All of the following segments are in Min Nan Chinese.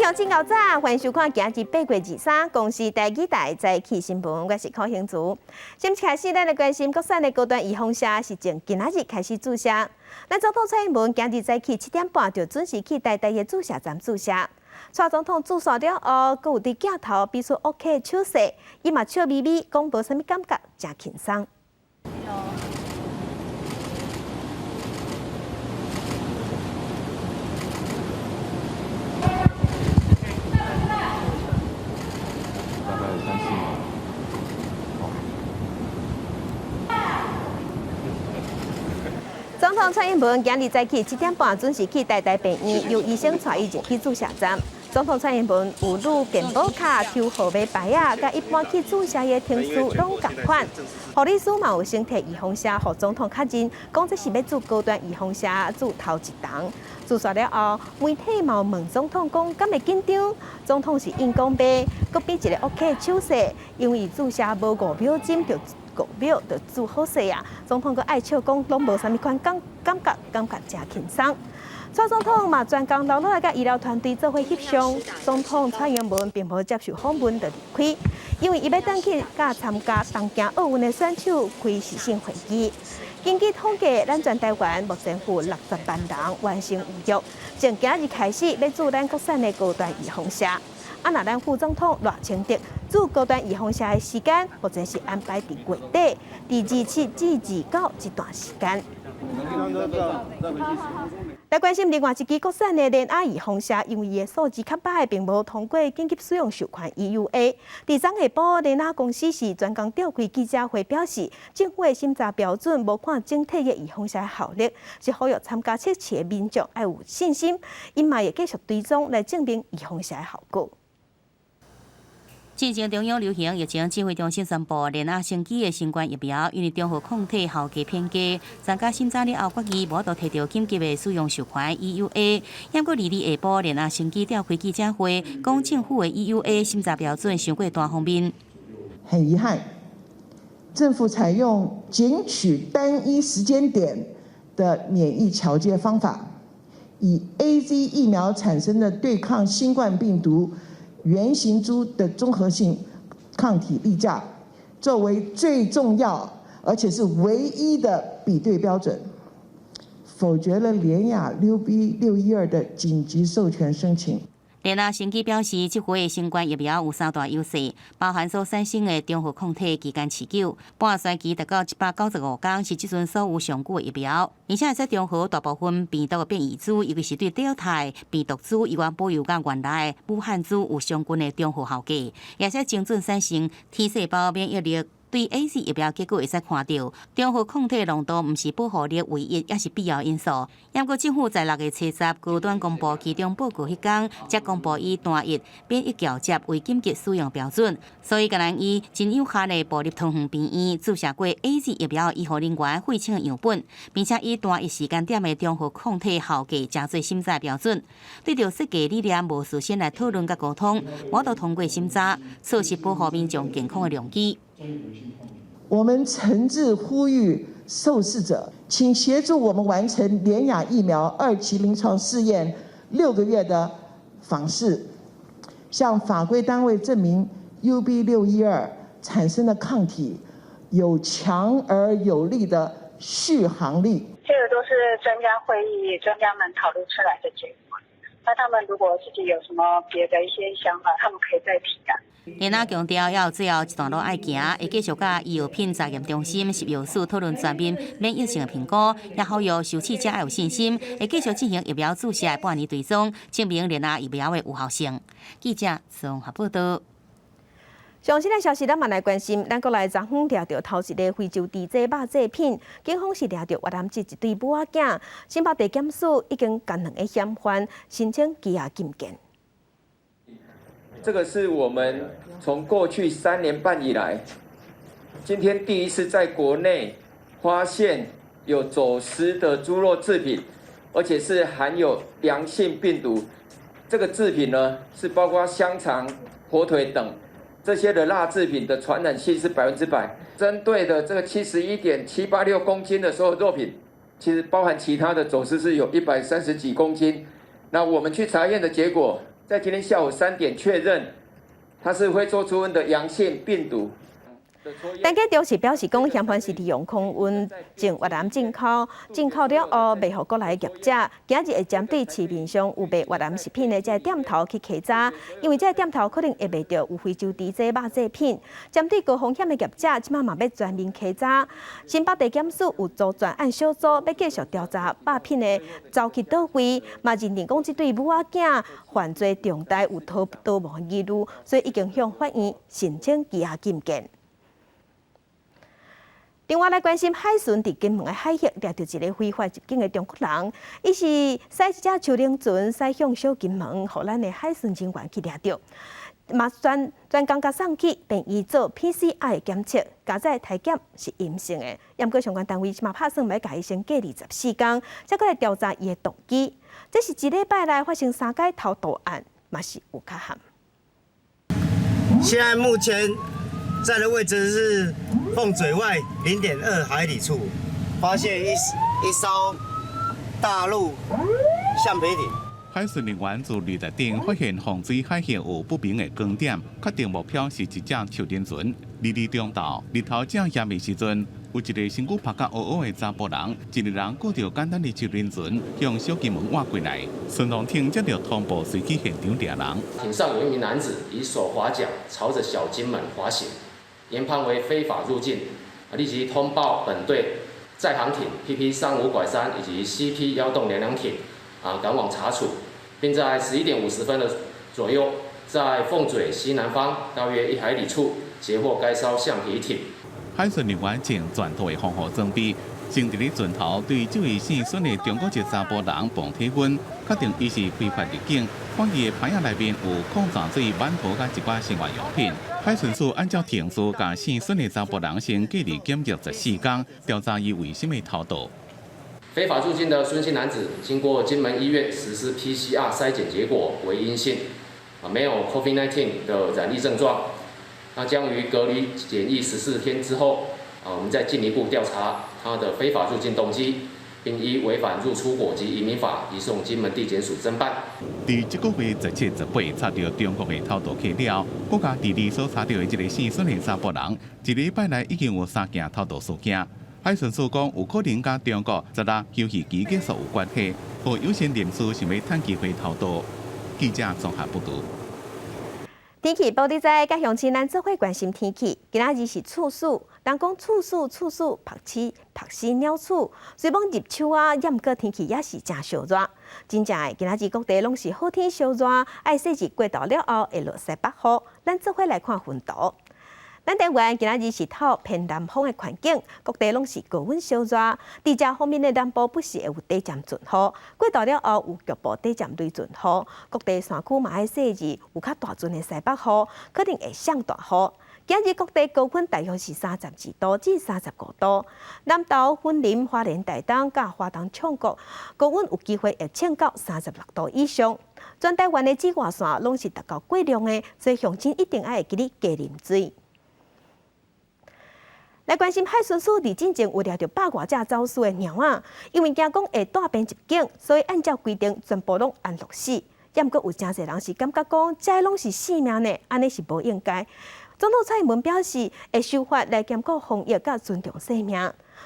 鄉親𠢕早，歡迎收看今日8月23公視台語台早起新聞，我是柯興祖。先開始，咱來關心國產的高端預防射是從今仔日開始注射。咱總統蔡英文今日早起7點半就準時去台大的注射站注射。蔡總統注射了後，閣有對鏡頭比出 OK 手勢，伊嘛笑眯眯，講無啥物感覺，誠輕鬆。總統蔡英文今日早起7點半準時去台大病院，由醫生帶伊入去注射站。總統蔡英文有擄健保卡、抽號碼牌仔，佮一般去注射的程序攏仝款。護理師嘛有先提預防射，予總統確認，講這是欲注高端預防射注頭一筒。注射了後，媒體嘛有問總統講敢會緊張，總統是應講袂，閣比一个 OK 手勢，因為注射無5秒針就5秒就注好勢啊！總統閣愛笑講，攏無啥物款感感覺，感覺誠輕鬆。蔡總統嘛專工留落來佮醫療團隊做伙翕相。總統蔡英文並無接受訪問就離開，因為伊欲轉去佮參加東京奧運的選手開視訊會議。根據統計，咱全台灣目前有60萬人完成預約，從今日開始欲注咱國產的高端預防射。啊，若咱副總統賴清德注高端預防射的時間，目前是安排佇月底，佇27至29這段時間。來關心另外一支國產的聯亞預防射，因為伊的數字較歹，並無通過緊急使用授權 EUA。佇昨下晡，聯亞公司是專工召開記者會，表示政府的審查標準無看整體的預防射效力，是呼籲參加測試的民眾愛有信心，𪜶嘛會繼續追蹤來證明預防射的效果。進前中央流行疫情指揮中心宣布，聯亞生技的新冠疫苗因為中和抗體效價偏低，專家審查了後決議無法度提著緊急的使用授權 EUA。毋過二日下晡，聯亞生技召開記者會，講政府的 EUA 審查標準傷過單方面。很遺憾，政府採用僅取單一時間點的免疫橋接方法，以 AZ 疫苗產生的對抗新冠病毒原型株的中和性抗體例假，作為最重要而且是唯一的比對標準，否決了聯亞 UB 612的緊急授權申請。聯亞生技表示，這回的新冠疫苗有三大優勢，包含所產生的中和抗體期間持久，半衰期達到195天，是這陣所有上久的疫苗，而且會使中和大部分病毒的變異株，尤其是對 Delta 病毒株，猶原保有佮原來武漢株有相近的中和效果，也使精準產生 T 細胞免疫力。對 AZ 疫苗結果會使看著，中和抗體濃度毋是保護力唯一，抑是必要因素。毋過政府在6月70高端公布期中報告彼工，才公布以單一免疫橋接為緊急使用標準，所以敢若以真有限的部立桃園病院注射過 AZ 疫苗醫護人員血清的樣本，並且以單一時間點的中和抗體效價成做審查標準。對著設計理念無事先來討論佮溝通，無法度通過審查，錯失保護民眾健康的良機。我們誠摯呼籲受試者，請協助我們完成聯亞疫苗二期臨床試驗6個月的訪視，向法規單位證明 UB 612產生的抗體有強而有力的續航力。這個都是專家會議專家們討論出來的結果。那他們如果自己有什麼別的一些想法，他們可以再提啊。聯亞強調，猶有最後一段路愛行，會繼續佮醫藥品查驗中心、食藥署討論全面免疫性的評估，也呼籲受試者愛有信心，會繼續進行疫苗注射的半年追蹤，證明聯亞疫苗的有效性。記者綜合報道。上新的消息，咱嘛來關心，咱國內昨昏掠著頭一个非洲豬隻肉製品，警方是掠著越南籍一對母仔囝，新北地檢署已經共兩个嫌犯申請羈押禁見。這個是我們從過去3年半以來，今天第一次在國內發現有走私的豬肉製品，而且是含有陽性病毒。這個製品呢，是包括香腸、火腿等這些的肉製品的傳染性是100%。針對的這個71.786公斤的所有肉品，其實包含其他的走私是有130幾公斤。那我們去查驗的結果，在今天下午3點確認，它是非洲豬瘟的陽性病毒。陳吉仲是表示講，嫌犯是利用空運從越南進口，進口了後賣予國內業者。今日會針對市面上有賣越南食品的這个店頭去稽查，因為這个店頭可能會賣著有非洲豬隻肉製品。針對高風險的業者，這擺嘛欲全面稽查。新北地檢署有組專案小組，欲繼續調查肉品的走去佗位，嘛認定講這對母仔囝犯罪重大，有逃逃亡疑慮，所以已經向法院申請羈押禁見。另外來關心海巡佇金門的海域掠著一个非法入境的中國人，伊是駛一隻手輪船駛向小金門，予咱的海巡人員去掠著，嘛專專工共送去病院做 PCR 檢測，佳哉篩檢是陰性的。毋過相關單位嘛拍算欲共伊先隔離14工，才閣來調查伊的動機。這是一禮拜內發生三起偷渡案，嘛是有較罕。現在目前在的位置是鳳嘴外0.2海里處，發現一艘大陸橡皮艇。海巡人員自擂台頂發現鳳嘴海域有不明的光點，確定目標是一隻手輪船。二二中晝，日頭正炎的時陣，有一个身軀曝甲烏烏的查埔人，一个人掛著簡單的手輪船，向小金門倚過來。巡防艇接到通報，隨去現場掠人。艇上有一名男子以手划槳朝着小金門划行，研判為非法入境，立即通報本隊載航艇 PP 35-3以及 CP 10-22艇，趕往查處，並在11點50分的左右，在鳳嘴西南方大約1海里處截獲該艘橡皮艇。海巡人員正全套的防護裝備，先佇咧船頭對這位姓孫的中國籍查埔人磅體溫，確定伊是非法入境。發現伊的袋仔內面有礦泉水、饅頭佮一寡生活用品。海巡署按照程序，共姓孫的查埔人先隔離檢疫14工，調查伊為啥物偷渡。非法入境的孫姓男子，經過金門醫院實施 PCR 篩檢結果為陰性，沒有 COVID-19 的染疫症狀。那將於隔離檢疫14天之後，我們再進一步調查他的非法入境動機，並依違反入出國及移民法移送金門地檢署偵辦。佇這個月17、18查著中國的偷渡客了，閣共佇二所查著的這个姓孫的查埔人，一禮拜內已經有三件偷渡事件。海巡署講，有可能佮中國16休漁期結束有關係，予有心人士想欲趁機會偷渡。記者綜合報導。天氣報你知，佮鄉親咱做伙關心天氣。今仔日是處暑，人講處暑處暑，曝死曝死鳥鼠。雖罔入秋啊，毋過天氣也是誠燒熱。真正的今仔日各地攏是好天燒熱，愛細膩過晝了後會落西北雨。咱做伙來看雲圖。咱台灣今仔日是透偏南風的環境，各地攏是高溫燒熱。佇這方面的南部不時會有短暫陣雨，過晝了後有局部短暫雷陣雨。各地山區嘛愛細膩有較大陣的西北風，可能會上大雨。今日各地高溫大約是32度至35度。南投、雲林、花蓮、台東佮花東衝國高溫有機會會衝到36度以上。全台灣的紫外線攏是達到過量的，所以鄉親一定愛會記得加啉水。來關心海巡署佇進前有掠著百外隻走私的貓仔，因為驚講會帶病入境，所以按照規定全部攏安樂死。毋過有誠濟人是感覺講，這攏是性命呢，按呢是無應該。總統蔡英文表示，會修法來兼顧防疫佮尊重生命。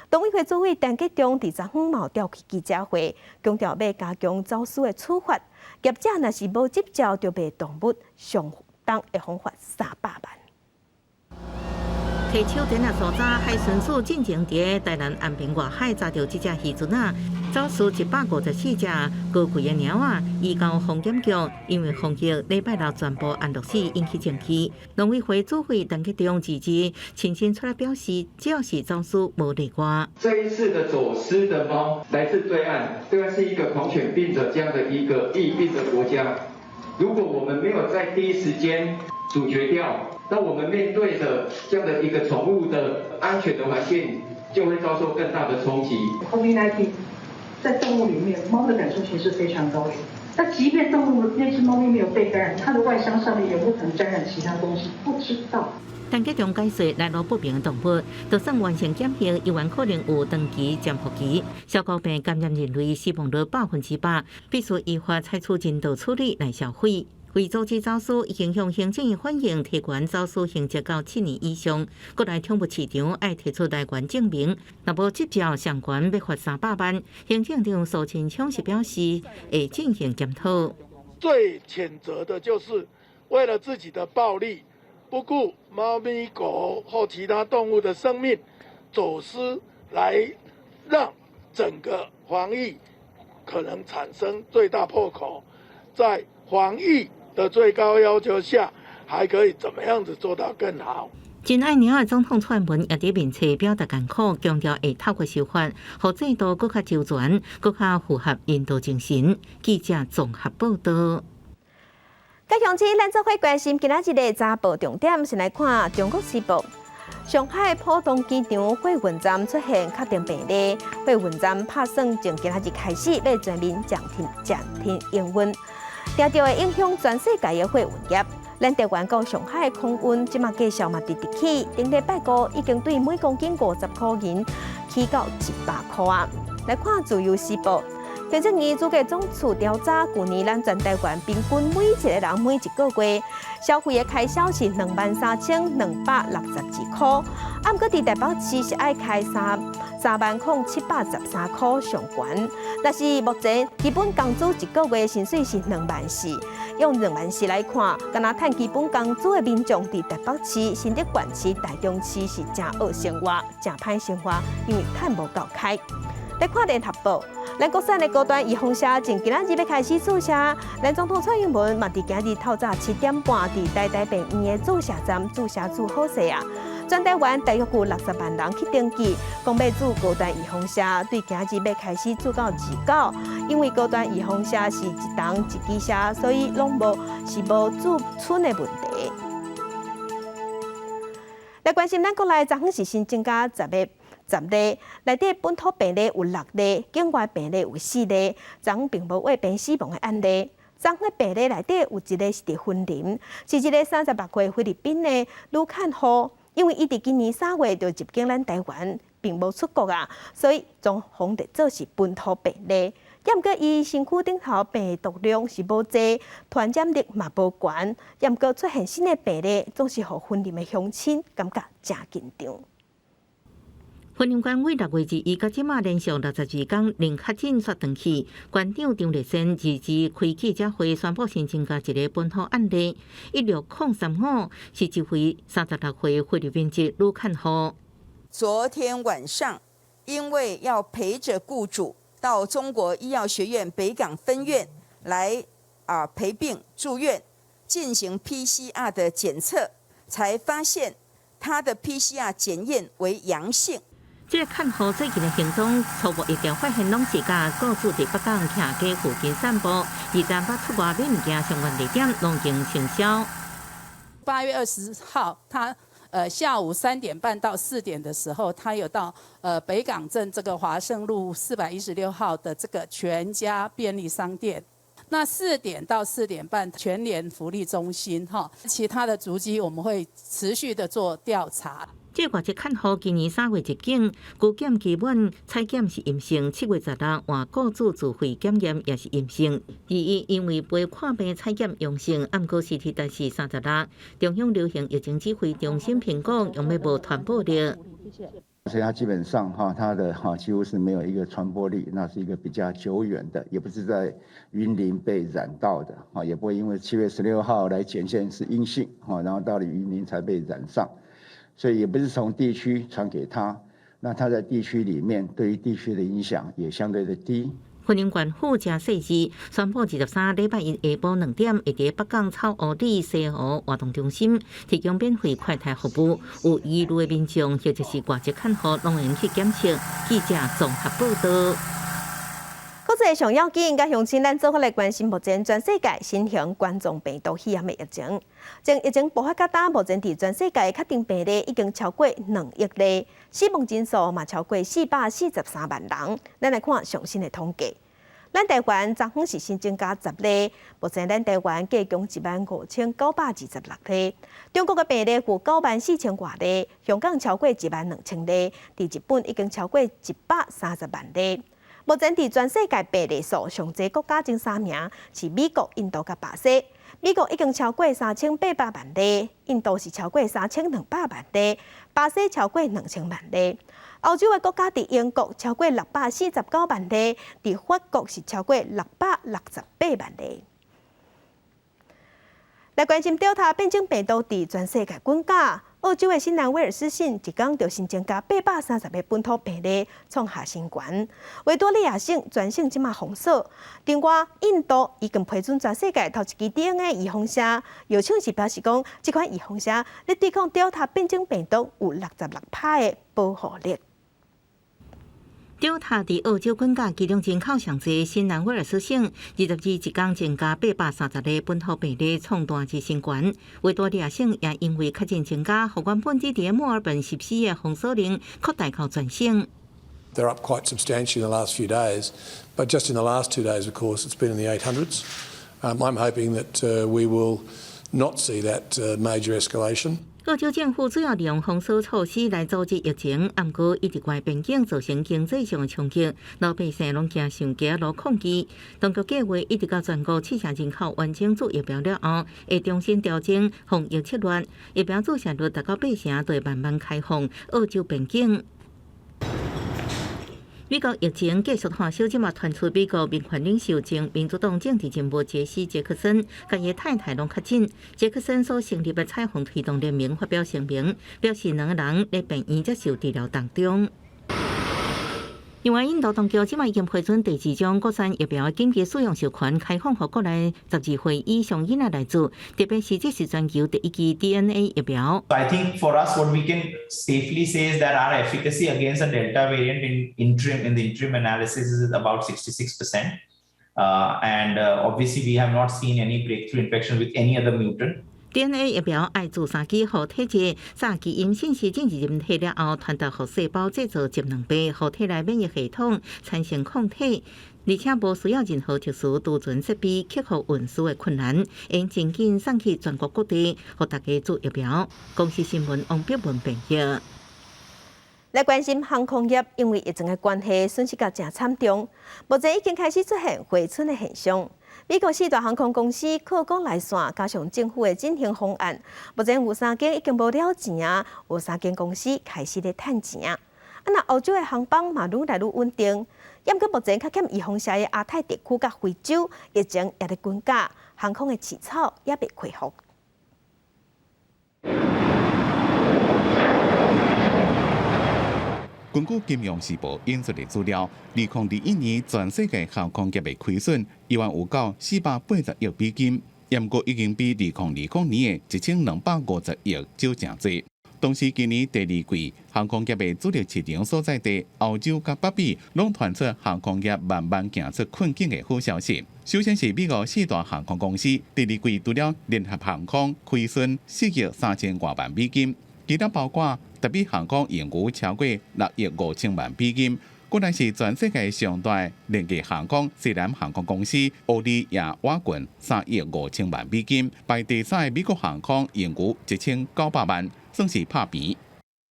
農委會主委陳吉仲佇昨昏嘛召開記者會，強調欲加強走私的處罰，業者若是無執照，就賣動物上重會予罰300萬。提手電仔搜查，海巡署進前佇台南安平外海查著這隻漁船仔，走私154隻高貴的貓仔，移交防檢局，因為防疫禮拜六全部安樂死，引起爭議。農委會主委陳吉仲自治親身出來表示，只要是走私，無例外。這一次的走私的貓來自對岸，對岸是一個狂犬病的這樣的一個疫病的國家。如果我們沒有在第一時間阻絕掉，那我們面對的這樣的一個寵物的安全的環境，就會遭受更大的衝擊。 COVID-19 在動物裡面，貓的感受性是非常高的。那即便動物那隻貓咪沒有被感染，它的外傷上面有沒有可能沾染其他東西？不知道。陳吉仲解釋，來路不明的動物，就算完成檢疫，依然可能有長期潛伏期。小狗病感染人類死亡率100%，必須依法採取人道處理來銷毀。為阻止走私，已經向行政院反映提懸走私刑責到7年以上。國內寵物市場愛提出來源證明，若無執照上懸欲罰300萬。行政長蘇貞昌是表示會進行檢討。最譴責的就是為了自己的暴利，不顧貓咪狗或其他動物的生命，走私來讓整個防疫可能產生最大破口，在防疫的最高要求下，還可以怎麼樣子做到更好？真愛貓的總統蔡英文也佇面冊表達艱苦，強調會透過修法，予制度閣較周全，閣較符合人道精神。記者綜合報道。各鄉親，咱做伙關心今仔日的早報重點，先來看《中國時報》。上海浦東機場貨運站出現確定病例，貨運站拍算從今仔日開始欲全面暫停暫停營運，定著會影響全世界的貨運業。咱台灣到上海空運這馬價數嘛直直起，頂禮拜五已經對每公斤50塊銀起到100塊啊！來看《自由時報》。行政院主計總處調查，舊年咱全台灣平均每一個人每一個月消費的開銷是23,262塊，啊，毋過佇台北市是愛開30,713塊上懸。但是目前基本工資一個月薪水是2萬4，用2萬4來看，敢若趁基本工資的民眾佇台北市、新竹縣市、台中市是誠惡生活、誠歹生活，因為趁無夠開。來看聯合報，咱國產的高端預防射從今仔日欲開始注射，咱總統蔡英文嘛佇今日透早7點半佇台大病院的注射站注射注好勢啊！全台灣大約有60萬人去登記，講欲注高端預防射，對今日欲開始注到29，因為高端預防射是一人一支射，所以攏無是無注蠢的問題。來關心咱國內昨昏是新增加10個10例，內底本土病例有六例，境外病例有四例，昨昏並無確診死亡的案例。昨昏病例內底有一個是佇雲林，是一個36歲菲律賓的女看護，因為伊佇今年3月就入境咱台灣，並無出國啊，所以將予列做是本土病例。毋過伊身軀頂頭病毒量是無濟，傳染力嘛無懸。毋過出現新的病例，總是予雲林的鄉親感覺誠緊張。雲林縣為6月21到這馬連續62工零確診煞轉去，縣長張麗善二二開記者會宣布新增加一個本土案例，16035是一位36歲菲律賓籍女看護。昨天晚上，因為要陪着雇主到中國醫藥學院北港分院來陪病住院，進行 PCR 的檢測，才發現他的 PCR 檢驗為陽性。這個看護最近的行蹤初步疫調發現，攏是佮雇主佇北港徛街附近散步，而且捌出外買物件相關地點攏已經清消。 8月20號，他下午3點半到4點的時候，他有到北港鎮這個華盛路416號的這個全家便利商店。那4點到4點半，全聯福利中心哈，其他的足跡我們會持續的做調查。這外籍看護今年3月入境，居檢期滿採檢是陰性，7月16換雇主自費檢驗也是陰性。而伊因為陪看病採檢陽性，毋過 CT 值是36。中央流行疫情指揮中心評估，用欲無傳播力。所以它基本上哈，它的哈幾乎是沒有一個傳播力，那是一個比較久遠的，也不是在雲林被染到的，啊，也不會因為7月16號來檢驗是陰性，哈，然後到了雲林才被染上，所以也不是從地區傳給他，那他在地區裡面對於地區的影響也相對的低。雲林縣府誠細緻宣布，23禮拜一下晡2點，會佇北港草湖里西湖活動中心提供免費快篩服務，有疑慮的民眾或者是外籍看護，攏會用去檢測。記者綜合報道。國際上要緊，佮鄉親咱做伙來關心目前全世界新型冠狀病毒肺炎的疫情。從疫情爆發到今，目前佇全世界確診病例已經超過2億例，死亡人數嘛超過443萬人。咱來看上新的統計。咱台灣昨昏是新增加10例，目前咱台灣計共15,926例。中國的病例有9萬4千外例，香港超過1萬2千例，佇日本已經超過130萬例。目前佇全世界病例數上濟國家前三名是美國、印度佮巴西。美國已經超過3800萬例，印度是超過3200萬例，巴西超過2000萬例。歐洲的國家佇英國超過649萬例，佇法國是超過668萬例。來關心 Delta 變種病毒佇全世界滾價，澳洲的新南威爾斯省一工就新增加830個本土病例，創下新高。維多利亞省全省這馬封鎖。另外，印度已經批准全世界頭一支 DNA 預防射，藥廠是表示講，這款預防射咧對抗 Delta 變種病毒有66%的保護力。 Delta 佇澳洲滾價，其中人口上濟新南威爾斯省，22一工增加830個本土病例，創單日新高。維多利亞省也因為確診增加，予原本佇墨爾本實施的封鎖令擴大到全省。 They're up quite substantially in the last few days, but just in the last 2 days, of course, it's been in the 800s. I'm hoping that we will not see that major escalation. 澳洲政府主要利用封鎖措施來阻止疫情，毋過伊佇外邊境造成經濟上的衝擊，老百姓攏驚上街路抗議。當局計劃一直到全國七成人口完成注疫苗了後，會重新調整防疫策略。疫苗注射率達到8成，就會慢慢開放澳洲邊境。美國疫情繼續發燒，這馬傳出美國民權領袖前民主黨政治人物傑西·傑克森佮伊太太攏確診。傑克森所成立的彩虹推動聯盟發表聲明，表示兩个人佇病院接受治療當中。另外，印度當局這馬已經批准第二種國產疫苗緊急使用授權，開放予國內12歲以上囡仔來注，特別是這是全球第一支 DNA 疫苗。 I think for us, what we can safely say is that our efficacy against the Delta variant in the interim analysis is about 66%. And obviously, we have not seen any breakthrough infection with any other mutant. DNA 疫苗愛注三劑，予體內早基因信息進入人體了後，傳達予細胞製造十兩倍，予體內免疫系統產生抗體，而且無需要任何特殊儲存設備克服運輸的困難，會真緊送去全國各地，予大家注疫苗。公視新聞王碧文編譯。來關心航空業，因為疫情的關係，損失甲誠慘重，目前已經開始出現回春的現象。美國四大航空公司靠國內線，加上政府的振興方案，目前有三間已經無了錢啊，有三間公司開始咧趁錢啊。啊，若歐洲的航班嘛愈來愈穩定，毋過目前較欠預防射的亞太地區佮非洲，疫情也咧滾價，航空的市場猶未恢復。根據《金融時報》引述的資料，2021年全世界航空業的虧損猶原有到480億美金，毋過已經比2020年的1250億少誠濟。同時，今年第二季航空業的主力市場所在地歐洲佮北美，攏傳出航空業慢慢行出困境的好消息。首先是美國四大航空公司，第二季除了聯合航空虧損4億3000外萬美金，其他包括達美航空盈餘超過6億5000萬美金，閣來是全世界上大廉價航空西南航空公司，烏利也倚近3億5000萬美金，排第三的美國航空盈餘1900萬，算是拍平。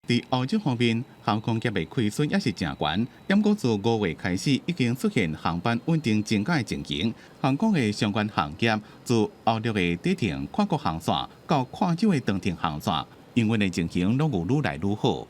佇歐洲方面，航空業的虧損也是誠懸，毋過自5月開始已經出現航班穩定增加的情形。航空的相關行業，自歐陸的短程跨國航線到跨洲的長程航線，營運的情形攏有愈來愈好。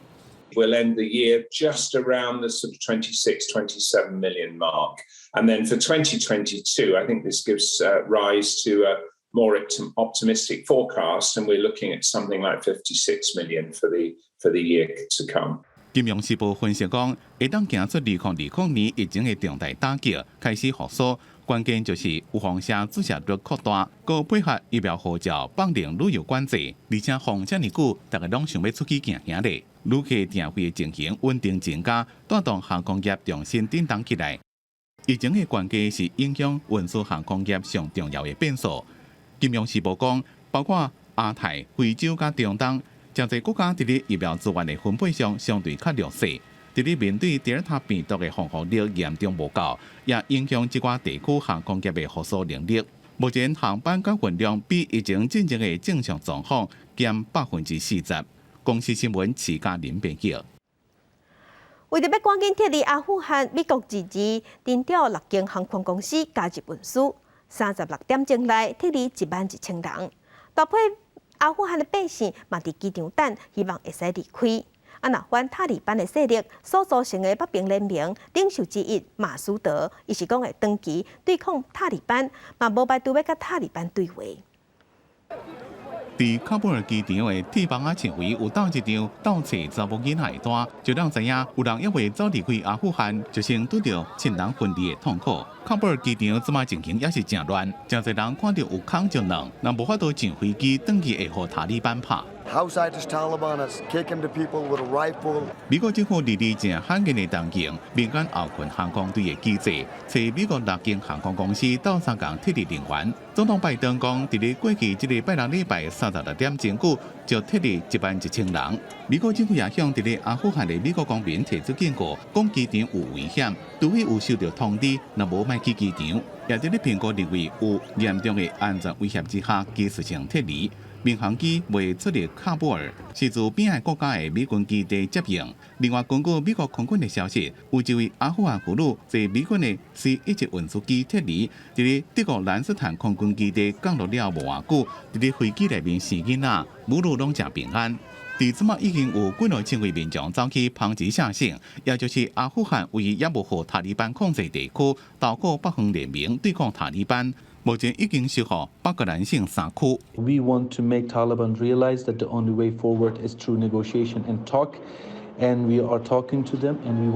We'll end the year just around the sort of 26, 27 million mark. And then for 2022, I think this gives rise to a more optimistic forecast, and we're looking at something like 56 million for the year to come. 金融時報分析講，會當行出2020年疫情的重大打擊，開始復甦，關鍵就是預防射注射率擴大，閣配合疫苗護照放寬旅遊管制，而且放遮爾久，大家攏想欲出去行行咧，旅客訂位的情形穩定增加，帶動航空業重新振動起來。疫情的關係是影響運輸航空業上重要的變數。金融時報講，包括亞太、非洲佮中東，誠濟國家佇咧疫苗資源的分配上相對較弱勢，佇咧面對德爾塔病毒的防護力嚴重無夠，也影響這寡地區航空業的復甦能力。目前航班佮運量比疫情進前的正常狀況減40%。公視新聞徐嘉玲編輯。為著欲趕緊撤離阿富汗，美國自治徵調六間航空公司加入運輸。36點鐘內撤離11,000人。大批阿富汗的百姓嘛佇機場等，希望會使離開。啊，若反塔利班的勢力所組成的北邊聯盟領袖之一馬蘇德，伊是講會長期對抗塔利班，嘛無排除欲佮塔利班對話。佇喀布爾機場的鐵網仔前圍有鬥一張鬥冊查某囡仔的單，就讓知影有人猶未走離開阿富汗，就先拄著親人分離的痛苦。喀布爾機場這擺情形也是誠亂，誠濟人看著有空就轉，人無法度上飛機，轉去會予塔利班拍。 Outside the Taliban has taken the people with a rifle. 美國政府佇咧誠罕見的動靜，民間後勤航空隊的機制，揣美國六間航空公司鬥相共撤離人員。總統拜登講，佇咧過去這个拜六禮拜36點鐘久，就撤離11,000人。美國政府也向佇咧阿富汗的美國公民提出警告，講機場有危險，除非有收到通知，若無莫去機場。也佇咧評估認為有嚴重的安全威脅之下，技術性撤離。民航機袂出入喀布爾，是自邊仔國家的美軍基地接應。另外，根據美國空軍的消息，有一位阿富汗婦女坐美軍的 C-17運輸機撤離，佇咧德國蘭斯坦空軍基地降落了無偌久，佇咧飛機內面生囡仔，母女攏誠平安。佇這馬已經有幾兩千位民眾走去龐吉舍省，也就是阿富汗唯一猶無予塔利班控制地區，投靠北方聯盟對抗塔利班。目前已經收復巴格蘭省三區。 We want to make Taliban realize that the only way forward is through negotiation and talk, and we are talking to them, and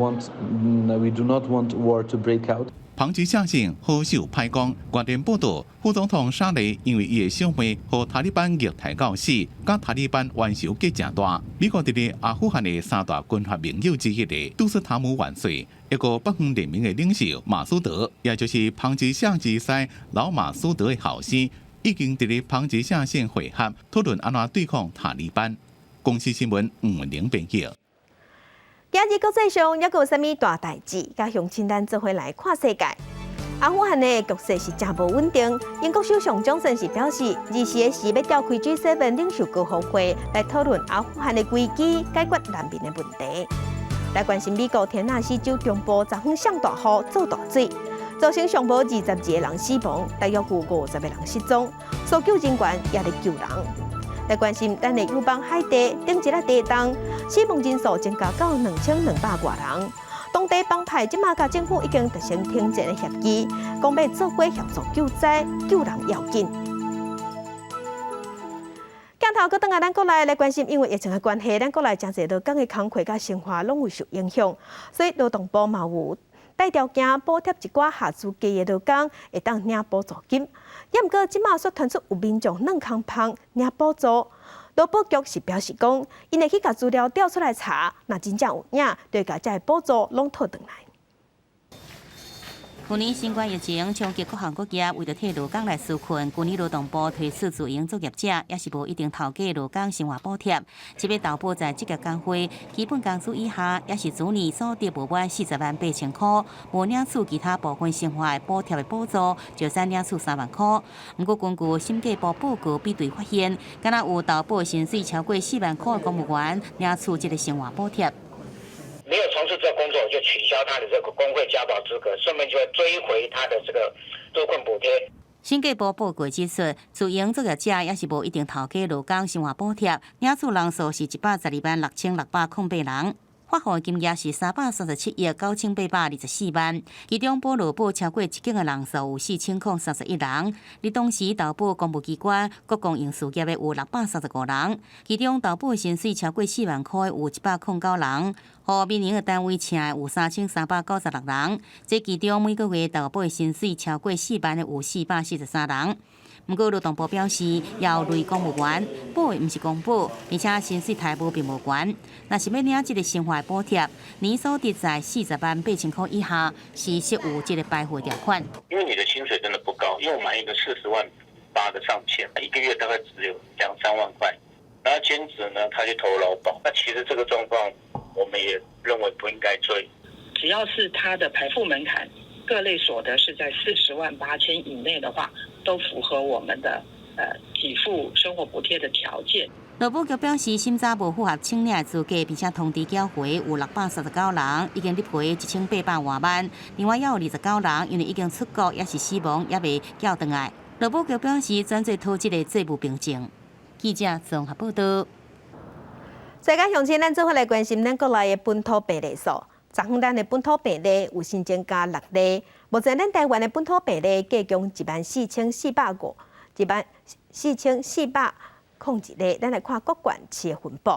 we do not want war to break out. 龐吉舍省好勢歹講，外電報道，副總統沙雷因為伊的小妹予塔利班虐待到死，佮塔利班冤仇結誠大。美國佇咧阿富汗的三大軍閥盟友之一的杜斯塔姆元帥，一個北方聯盟的領袖馬蘇德，也就是龐吉舍之西老馬蘇德的後生，已經佇咧龐吉舍省會合，討論按怎對抗塔利班。公視新聞吳文玲編輯。今日國際上猶閣有啥物大代誌？佮鄉親咱做伙來看世界。阿富汗的局勢是誠無穩定。英國首相強森是表示，24時欲召開 G7 領袖高峰會來討論阿富汗的危機，解決難民的問題。來關心美國田納西州中部昨昏上大雨，做大水，造成上無22個人死亡，大約有50個人失蹤，搜救人員也咧救人。來關心咱的友邦海地頂一日地動，死亡人數增加到2200外人。當地幫派這馬佮政府已經達成停戰的協議，講欲做伙協助救災救人要緊。鏡頭閣轉來咱國內來關心，因為疫情的關係，咱國內誠濟勞工的工課佮生活攏有受影響，所以勞動部嘛有帶條件補貼一寡合資格的勞工會當領補助金。也毋過，這馬煞傳出有民眾軟空芳領補助，勞保局是表示講，𪜶會去共資料調出來查，若真正有影，就會共這个補助攏討轉來。去年新冠疫情衝擊各行各業，為著替勞工來紓困，舊年勞動部推出自營作業者，抑是無一定頭家勞工生活補貼，這筆投保在職業工會基本工資以下，抑是子女所得無滿408,000箍，無領取其他部分生活的補貼的補助，就使領取3萬箍。毋過根據審計部報告比對發現，敢若有投保薪水超過4萬箍的公務員領取這个生活補貼。沒有從事這個工作，就取消他的這個工會加保資格，順便就會追回他的這個紓困補貼。審計部報告指出，自營作業者抑是無一定頭家勞工生活補貼，領取人數是1,126,608人。發放金額是337億9824萬，其中補勞保超過一間的人數有4031人。佇當時投保公務機關、各公營事業的有635人，其中投保薪水超過4萬箍的有109人，予民營的單位請的有3396人。這其中每個月投保的薪水超過4萬的有443人。毋過勞動部表示，有類公務員報的毋是公保，而且薪水待遇並無懸。若是欲領這个生活補貼，年所得在408,000箍以下，是適有這个排付條款。因為你的薪水真的不高，因為我們一個40.8萬的上限，一個月大概只有兩三萬塊。然後兼職呢，他去投勞保，那其實這個狀況，我們也認為不應該追。只要是他的排付門檻，各類所得是在408,000以內的話，都符合我們的給付生活補貼的條件。劳保局表示，審查無符合請領資格，並且通知繳回有639人，已經理賠1800外萬。另外，猶有29人因為已經出國，抑是死亡，猶未繳轉來。勞保局表示，轉做討這個債務憑證。記者綜合報道。世界鄉親，咱做伙來關心咱國內的本土病例數。昨昏咱的本土病例有新增加六例，目前咱台灣的本土病例計共14,405，14,401例。咱來看各縣市的分布。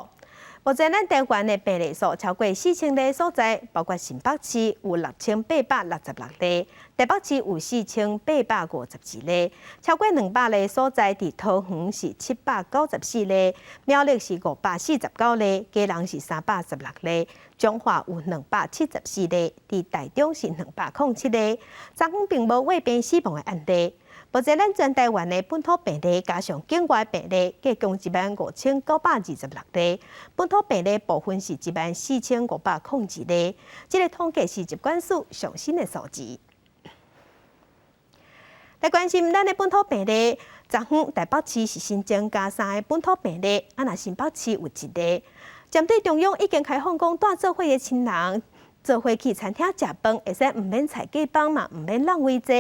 目前咱台灣的病例數超過4000例所在，包括新北市有6866例，台北市有4852例，超過200例所在，佇桃園是794例，苗栗是549例，基隆是316例，彰化有274例，佇台中是207例。昨昏並無患病死亡的案例。目前咱全台灣的本土病例加上境外病例，計共15,926例。本土病例部分是14,502例。這個統計是疾管署上新的數字。來關心咱的本土病例，昨昏台北市是新增加三个本土病例，啊，若新北市有一例。針對中央已經開放講，蹛做伙的親人做伙去餐廳食飯，會使毋免裁隔板嘛，毋免挵位坐。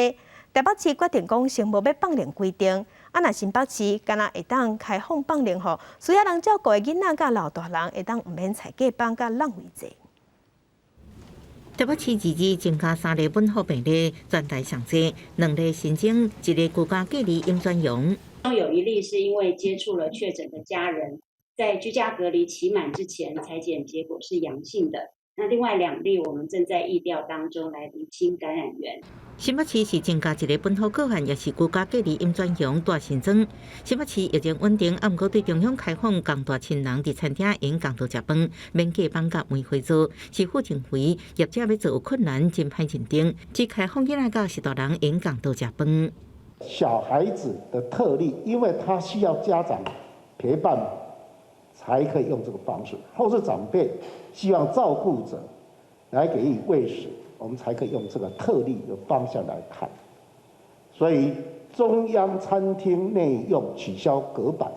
台北市決定講，先無欲放寬規定，啊，若新北市敢若會當開放放寬予需要人照顧的囡仔佮老大人會當毋免裁隔板佮挵位坐。台北市二二增加三例本土病例，全台上濟，兩例新增，一例居家隔離陰轉陽。中有一例是因為接觸了確診的家人，在居家隔離期滿之前，採檢結果是陽性的。那另外兩例，我們正在疫調當中來釐清感染源。新北市是增加一个本土個案，也是居家隔離陰轉陽蹛新莊。新北市疫情穩定，啊，毋過對中央開放仝大親人佇餐廳會共桌食飯，免隔板佮梅花座，市府認為業者欲做有困難，真歹認定。只開放囡仔佮序大人會共桌食飯。小孩子的特例，因為他需要家長陪伴，才可以用這個方式，或是長輩希望照顧者來給予餵食，我們才可以用這個特例的方向來看。所以中央餐廳內用取消隔板、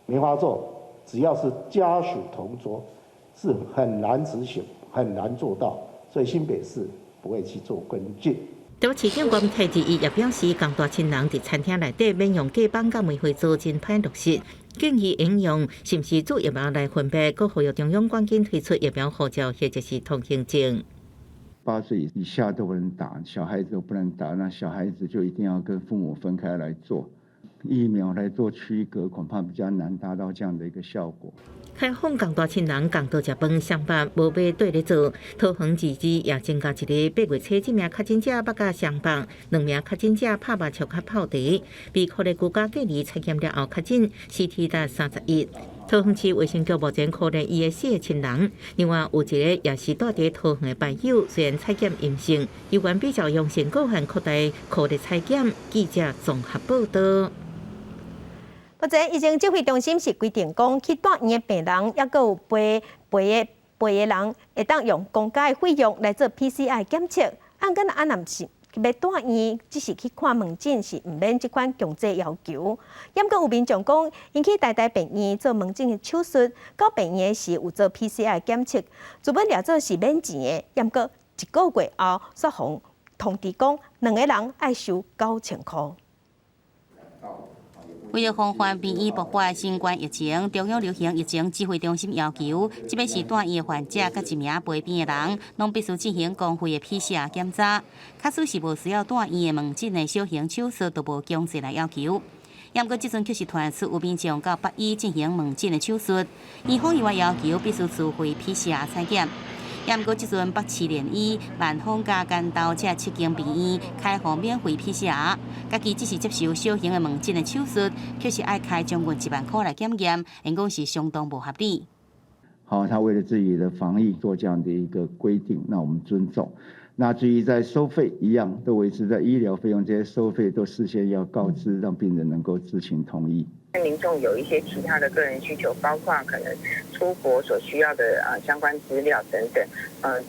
梅花座，只要是家屬同桌，是很難執行、很難做到，所以新北市不會去做跟進。台北市長郭台铭也表示，仝大親人佇餐廳內底免用隔板佮梅花座，真歹落實。建議應用是毋是注疫苗來分別，閣呼籲中央趕緊推出疫苗護照或者是通行證。 8歲以下都不能打，小孩子都不能打，那小孩子就一定要跟父母分開來做疫苗來做區隔，恐怕比較難達到這樣的一個效果。開放仝大親人仝桌食飯，雙北無欲綴咧做。桃園自治也增加一个8月初這名確診者捌佮雙北，兩名確診者拍麻將佮泡茶，被扣的居家隔離採檢了後確診，CT 值31。桃園市衛生局目前可憐伊的四个親人，另外有一个也是蹛佇桃園的朋友，雖然採檢陰性，猶原比照陽性個案擴大可咧採檢。記者綜合報道。目前疫情指揮中心是規定講，去蹛院的病人，抑閣有陪陪的陪的人，會當用公家的費用來做 PCR 檢測。按緊啊，若毋是欲蹛院，只是去看門診，是毋免這款強制要求。猶閣有民眾講，𪜶去台大病院做門診的手術，到病院時有做 PCR 檢測，原本掠做是免錢的，猶閣一個月後，煞予通知講，兩个人愛收9000箍。為了防範病院爆發新冠疫情，中央流行疫情指揮中心要求，這擺是蹛院的患者佮一名陪病的人，攏必須進行公費的 PCR 檢查。假使是無需要蹛院的門診的小型手術，都無強制來要求。毋過這陣卻是傳出有民眾到北醫進行門診的手術，院方以外要求必須自費 PCR 採檢。毋過這陣北市聯醫、萬芳佮關渡這七間病院開放免費 PCR，家己只是接受小型的門診的手術，卻是愛開將近1萬箍來檢驗，𪜶講是相當無合理。好，他為了自己的防疫做這樣的一個規定，那我們尊重。那至於在收費一樣，都維持在醫療費用這些收費都事先要告知，讓病人能夠知情同意。民眾有一些其他的個人需求，包括可能出國所需要的相關資料等等，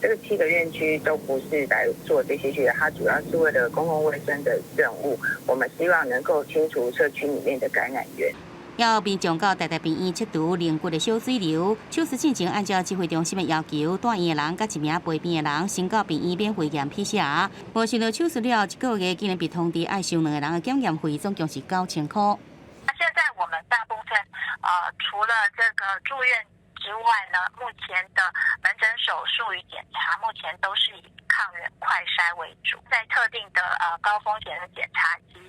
這個七個院區都不是來做這些需求，它主要是為了公共衛生的任務。我們希望能夠清除社區裡面的感染源。要民眾到台大病院切除龍骨的小水瘤，手術進前按照指揮中心的要求，蹛院的人佮一名陪病的人先到病院免費驗 PCR。無想到手術了一個月，竟然被通知愛收兩個人的檢驗費，總共是9000塊。那現在我們大部分除了這個住院之外呢，目前的門診手術與檢查，目前都是以抗原快篩為主，在特定的高風險的檢查及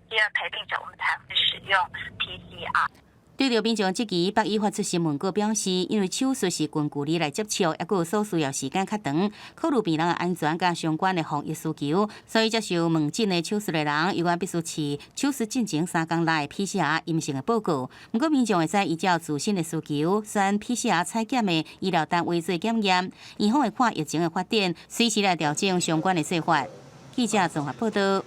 第二陪病者，我們才會使用 PCR。對著民眾質疑，北醫發出新聞稿表示，因為手術是近距離來接觸，抑閣有所需要時間較長，考慮病人的安全佮相關的防疫需求，所以接受門診的手術的人，猶原必須持手術進前3天內 PCR 陰性的報告。毋過民眾會使依照自身的需求，選 PCR 採檢的醫療單位做檢驗，院方會看疫情的發展，隨時來調整相關的做法。記者綜合報道。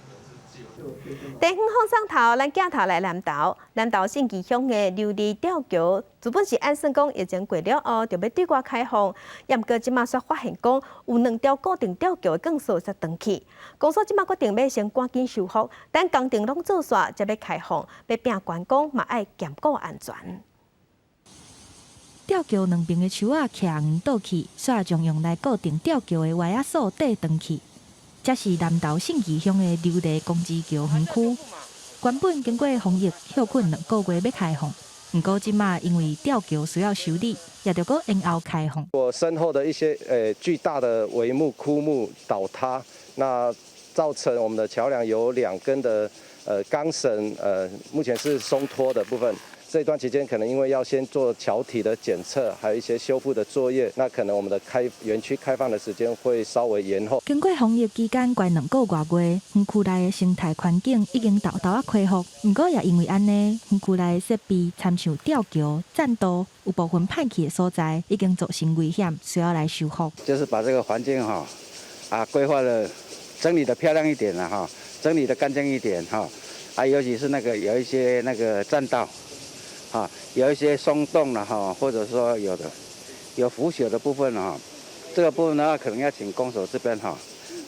地方放送頭，咱鏡頭來南投，南投信義鄉的琉璃吊橋，原本是按算講疫情過了後，就欲對外開放，毋過這馬煞發現講有兩條固定吊橋的鋼索煞斷去，公所這馬決定欲先趕緊修復，等工程攏做煞，才欲開放，欲拼觀光嘛愛兼顧安全。吊橋兩邊的樹仔徛倒去，煞將用來固定吊橋的歪仔索硩斷去。這是南投信義鄉的琉璃公之橋園區，原本經過防疫歇睏2個月欲開放，毋過這馬因為吊橋需要修理，也著閣延後開放。我身後的一些巨大的帷幕枯木倒塌，那造成我們的橋梁有兩根的鋼繩目前是鬆脫的部分。這段期間可能因為要先做橋體的檢測，還有一些修復的作業，那可能我們的園區開放的時間會稍微延後。經過防疫期間關2個外月，園區內的生態環境已經沓沓仔恢復。毋過也因為按呢，園區內的設備，親像吊橋、棧道，有部分歹去的所在，已經造成危險，需要來修復。就是把這個環境哈規劃的整理的漂亮一點啦哈，整理的乾淨一點哈，啊尤其是那個有一些那個棧道。啊，有一些鬆動了哈，或者說有的有腐朽的部分哈，這個部分的話，可能要請公所這邊哈，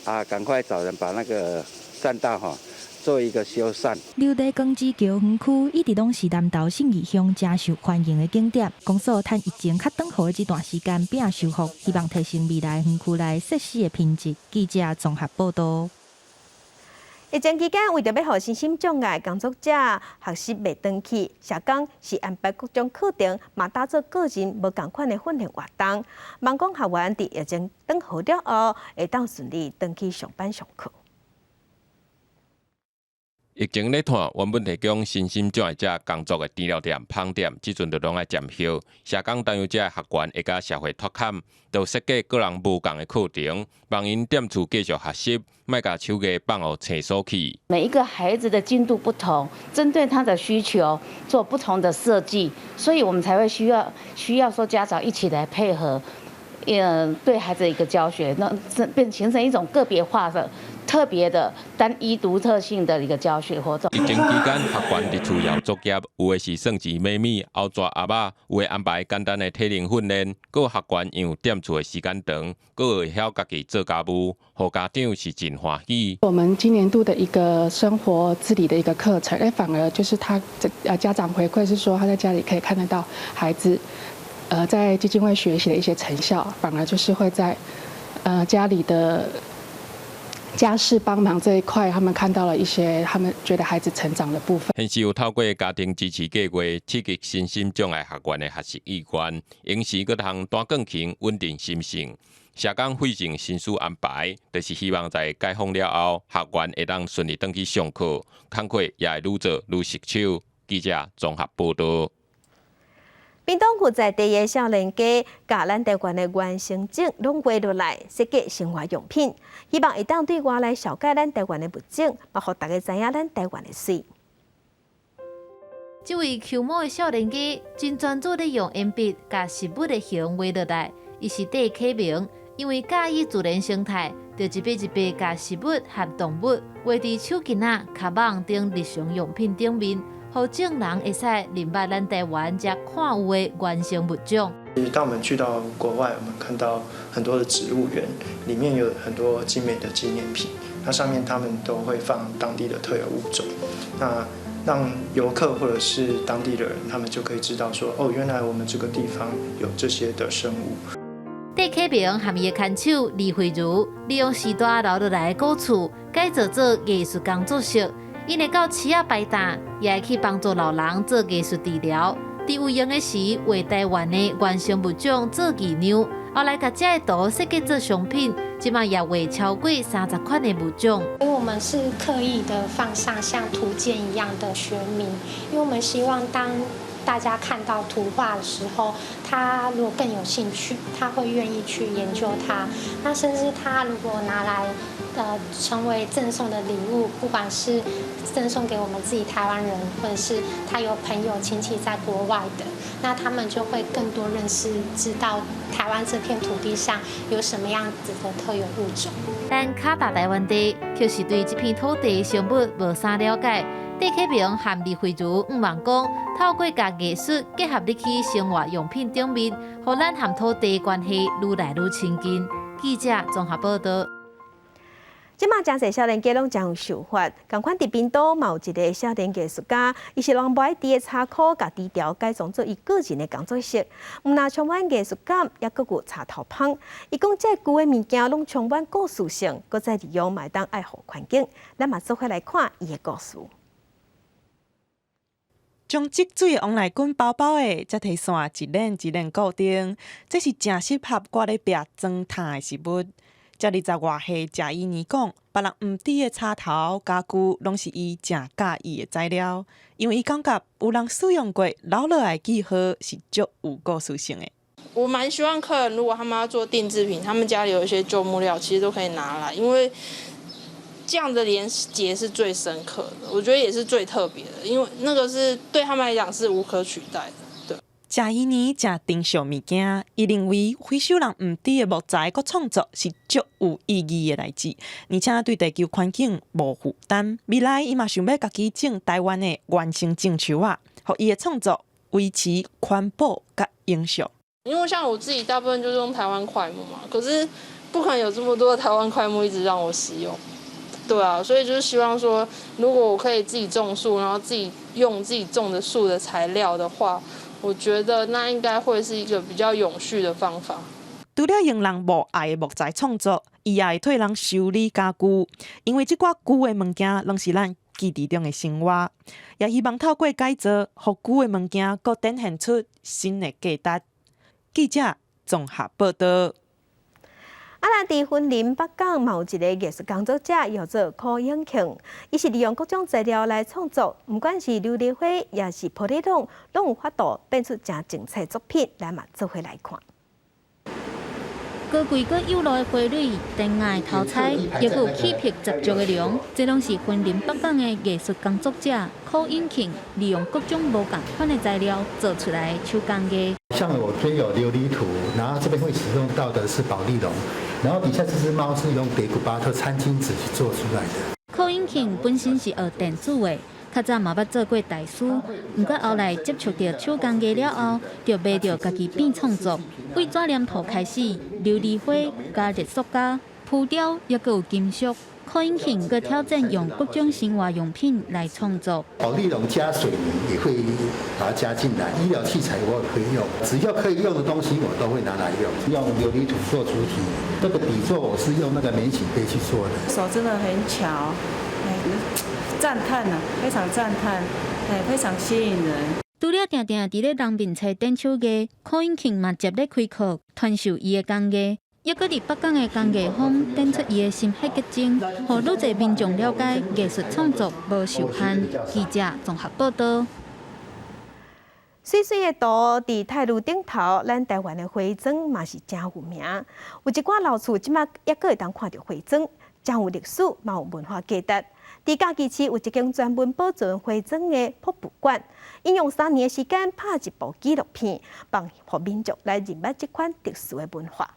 啊，趕快找人把那個棧道哈做一個修繕。琉璃光之橋園區一直攏是南投信義鄉誠受歡迎的景點。公所趁疫情較轉好的這段時間，拼修復，希望提升未來園區內設施的品質。記者綜合報道。疫情期間，為著欲予身心障礙工作者學習袂斷去，社工是安排各種課程，嘛打造個人無仝款的訓練活動，望講學員佇疫情轉好了後，會當順利轉去上班上課。疫情咧湠，原本提供身心障礙者工作的甜料店、芳店，這陣就攏愛暫歇。社工擔憂這學員會佮社會脫坎，就設計個人無仝的課程，幫𪜶踮厝繼續學習，莫共手藝放予廁所去。每一個孩子的進度不同，針對他的需求做不同的設計，所以我們才會需要說家長一起來配合，對孩子一個教學，那這變形成一種個別化的。特別的單一獨特性的一個教學活動。疫情期間，學員佇厝枵作業，有的是算錢買物、拗蛇鴨仔，有的安排簡單的體能訓練，閣有學員因為踮厝的時間長，閣會曉家己做家務，予家長是真歡喜。我們今年度的一個生活自理的一個課程，反而就是他家長回饋是說，他在家裡可以看得到孩子，在基金會學習的一些成效，反而就是會在，家裡的家事幫忙這一塊，他們看到了一些他們覺得孩子成長的部分。現時有透過家庭支持計劃，刺激身心障礙學員的學習意願，同時閣通彈鋼琴穩定心性。社工費盡心思安排，就是希望在解封了後，學員會當順利轉去上課，工課也會愈做愈順手。記者綜合報道。屏東負責第一少年家，共咱台灣的原生種攏畫落來，設計生活用品，希望會當對外來紹介咱台灣的物種，嘛予大家知影咱台灣的媠。這位搝帽的少年家真專注咧用鉛筆共植物的形畫落來，伊是戴啟明，因為佮意自然生態，就一筆一筆共植物和動物畫佇手巾仔、跤網等日常用品頂面。予眾人會使認捌咱台灣遮看有的原生物種。當我們去到國外，我們看到很多的植物園，裡面有很多精美的紀念品，那上面他們都會放當地的特有物種。那讓遊客或者是當地的人，他們就可以知道說，哦，原來我們這個地方有這些的生物。戴啟明和伊的牽手李慧茹，利用時代留落來的古厝，改造做藝術工作室。𪜶會到市仔擺檔，也會去幫助老人做藝術治療。佇有閒的時，畫台灣的原生物種做藝娘，後來共這个圖設計做商品，這馬也畫超過30款的物種。因為我們是刻意的放上像圖鑑一樣的學名，因為我們希望當大家看到圖畫的時候，他如果更有興趣，他會願意去研究它。那甚至他如果拿來成為贈送的禮物，不管是贈送給我們自己台灣人，或者是他有朋友親戚在國外的，那他們就會更多認識，知道台灣這片土地上有什麼樣子的特有物種。但卡達台灣地卻是對這片土地生物無啥了解。戴啟明和李慧茹向望講，透過共藝術結合入去生活用品頂面，予咱和土地關係愈來愈親近。記者綜合報道。這馬誠濟少年家攏誠有想法，仝款佇屏東嘛有一个少年藝術家，伊是用無愛挃的柴箍共枝條改裝做伊個人的工作室，毋但充滿藝術感，猶閣有柴頭芳。伊講這舊的物件攏充滿故事性，閣再利用嘛會當愛護環境。咱嘛做伙來看伊的故事。將積水的王來根包包的，才提線一鏈一鏈固定，這是誠適合掛咧壁裝炭的食物。才20外歲，謝伊年講，別人毋挃的柴頭家具，攏是伊誠佮意的材料，因為伊感覺有人使用過留落來記號是足有故事性的。我蠻希望客人，如果他們要做定製品，他們家裡有一些舊木料，其實都可以拿來，因為這樣的連結是最深刻的，我覺得也是最特別的，因為那個是對他們來講是無可取代的。對。謝伊年誠珍惜物件，伊認為回收人毋挃的木材，閣創作是足有意義的代誌，而且對地球環境無負擔。未來伊嘛想欲家己種台灣的原生種樹仔，予伊的創作維持環保佮永續。因為像我自己大部分就是用台灣檜木嘛，可是不可能有這麼多台灣檜木一直讓我使用。對啊，所以就是希望說，如果我可以自己種樹，然後自己用自己種的樹的材料的話，我覺得那應該會是一個比較永續的方法。除了用人無愛的木材創作，伊也會替人修理家具，因為這寡舊的物件攏是咱記憶中的生活，也希望透過改造，予舊的物件閣展現出新的價值。記者綜合報道。啊，咱佇雲林北港嘛有一个藝術工作者，叫做柯永慶，伊是利用各種材料來創作，毋管是琉璃花，抑是玻璃桶，攏有法度變出誠精彩作品，咱嘛做伙來看。高貴閣幼露的花蕊，典雅的頭彩，抑閣有氣魄十足的龍，這攏是雲林北港的藝術工作者柯永慶利用各種無仝款的材料做出來的手工藝。像我這邊有琉璃土，然後這邊會使用到的是保麗龍，然後底下這隻貓是用德古巴特餐巾紙去做出來的。柯永慶本身是學電子的，較早嘛捌做過大師，毋過後來接觸著手工藝了後，就迷著家己變創作。對紙黏土開始，琉璃花加熱塑膠、浮雕，抑閣有金屬。柯永慶閣挑戰用各種生活用品來創作。保麗龍加水泥也會把它加進來，醫療器材我也可以用，只要可以用的東西我都會拿來用。用琉璃土做主體，這個底座我是用那個免洗杯去做的。手真的很巧，哎，讚嘆啊，非常讚嘆，哎，非常吸引人。除了定定佇咧人面前展手藝，柯永慶嘛接咧開課，傳授伊的工藝。抑閣佇北港的工藝坊展出伊的心血結晶，予愈濟民眾了解藝術創作無受限。記者綜合報道。媠媠的圖佇太魯頂頭，咱台灣的花磚嘛是誠有名。有一寡老厝這馬猶閣會當看著花磚，誠有歷史，嘛有文化價值。佇嘉義市有一間專門保存花磚的博物館，𪜶用3年的時間拍一部紀錄片，幫予民眾來認捌這款特殊的文化。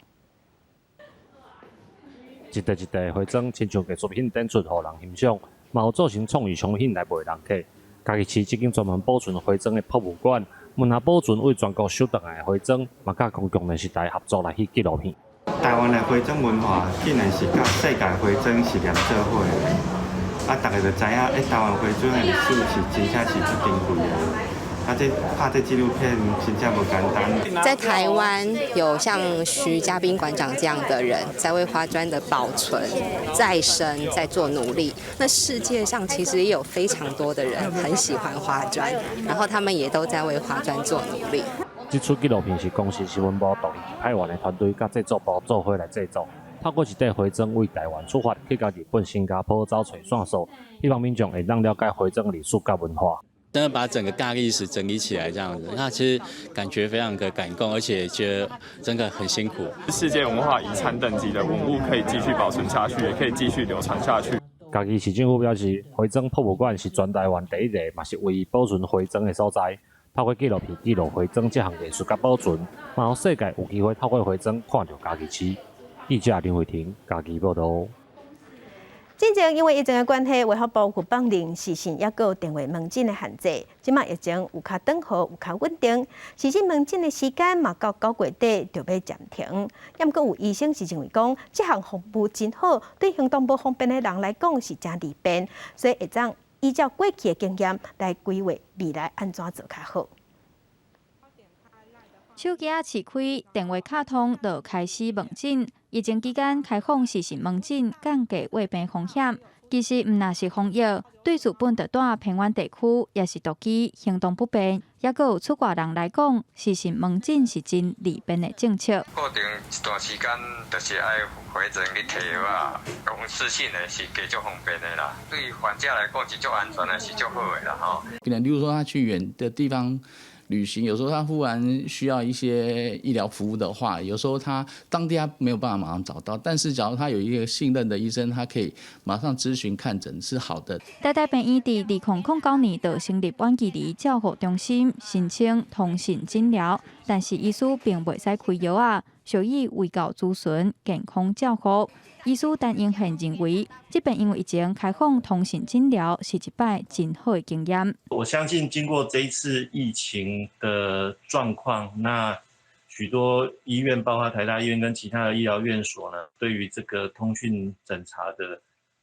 一塊一塊花磚，親像藝術品展出，予人欣賞，嘛有做成創意商品來賣人客。嘉義市這間專門保存花磚的博物館，毋但保存對全國收轉來的花磚，嘛佮公共電視台合作來翕紀錄片。台灣的花磚文化竟然是佮世界花磚是連做伙的。啊，逐家就知影，欸，台灣花磚的歷史是真正是足珍貴的。啊，這拍這紀錄片真正無簡單。在台灣有像徐嘉賓館長這樣的人，在為花磚的保存、再生在做努力。那世界上其實也有非常多的人很喜歡花磚，然後他們也都在為花磚做努力。這齣紀錄片是公視新聞部獨立派員的團隊佮製作部做伙來製作，透過一塊花磚為台灣出發，去到日本、新加坡走揣線索，希望民眾會當了解花磚歷史佮文化。真的把整個大歷史整理起來，這樣子，那其實感覺非常的感動，而且覺得真的很辛苦。世界文化遺產等級的文物可以繼續保存下去，也可以繼續流傳下去。嘉義市政府表示，花磚博物館是全台灣第一個，嘛是唯一保存花磚的所在。透過紀錄片記錄花磚這項藝術佮保存，嘛予世界有機會透過花磚看著嘉義市。記者林慧婷嘉義報導。之前因為疫情的關係，衛福部有放冗視訊抑閣有電話門診的限制。這馬疫情有較轉好，有較穩定，視訊門診的時間嘛到9月底就欲暫停。毋過有醫生是認為講，這項服務真好，對行動無方便的人來講是誠利便，所以會當依照過去的經驗來規劃未來按怎做較好。手機仔試開，電話敲通就開始問診。疫情期間開放視訊門診，降低患病風險。其實毋但是防疫，對日本佇蹛偏遠地區，抑是獨居行動不便，抑閣有出外人來講，視訊門診是真利便的政策。固定一段時間，就是愛回診去提藥仔，用視訊的是加足方便的啦。對患者來講是足安全的，是足好的啦吼。可能，例如說他去遠的地方旅行，有時候他忽然需要一些醫療服務的話，有時候他當地他沒有辦法馬上找到，但是假如他有一個信任的醫生，他可以馬上諮詢看診是好的。台大病院佇2009年就成立遠距離照護中心，申請通訊診療，但是醫師並袂使開藥仔，屬於衛教諮詢、健康照護。醫師陳英憲認為，這邊因為疫情開放通訊診療是一擺真好的經驗。我相信經過這一次疫情的狀況，那許多醫院，包括台大醫院跟其他的醫療院所呢，對於這個通訊診查的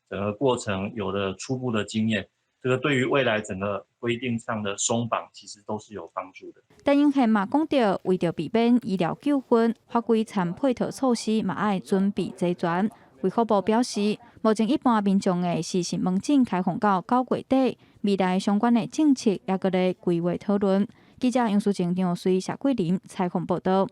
整個過程有了初步的經驗，這個對於未來整個規定上的鬆綁，其實都是有幫助的。陳英憲嘛講著，為著避免醫療糾紛，法規摻配套措施嘛愛準備齊全。衛福部表示，目前一般民眾的視訊門診開放到9月底，未來相關的政策猶閣咧規劃討論。記者楊淑靜、張水、謝桂林採訪報導。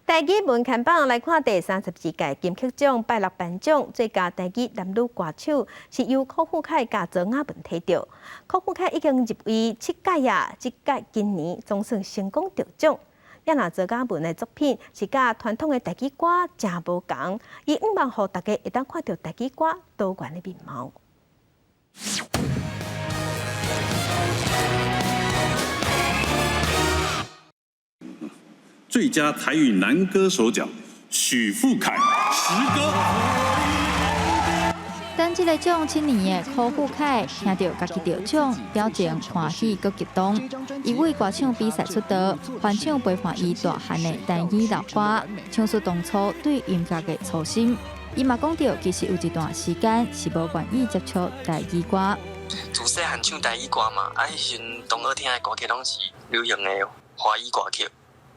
台語文獻榜來看第32屆金曲獎拜六頒獎最佳台語男女歌手是由柯富凱佮周雅文提著。柯富凱已經入圍7屆啊，這屆今年總算成功得獎。也若周雅文的作品是佮傳統的台語歌誠無仝，伊向望予大家會當看著台語歌多元的面貌。最佳台語男歌手獎，許富凱，十歌。等這個獎7年的柯富凱，聽著家己得獎，表情歡喜閣激動。伊為歌唱比賽出道，翻唱陪伴伊大漢的台語老歌，唱出當初對音樂的初心。伊嘛講著，其實有一段時間是無願意接觸台語歌。自細漢唱台語歌嘛，啊，彼時陣同學聽的歌曲攏是流行的華語歌曲，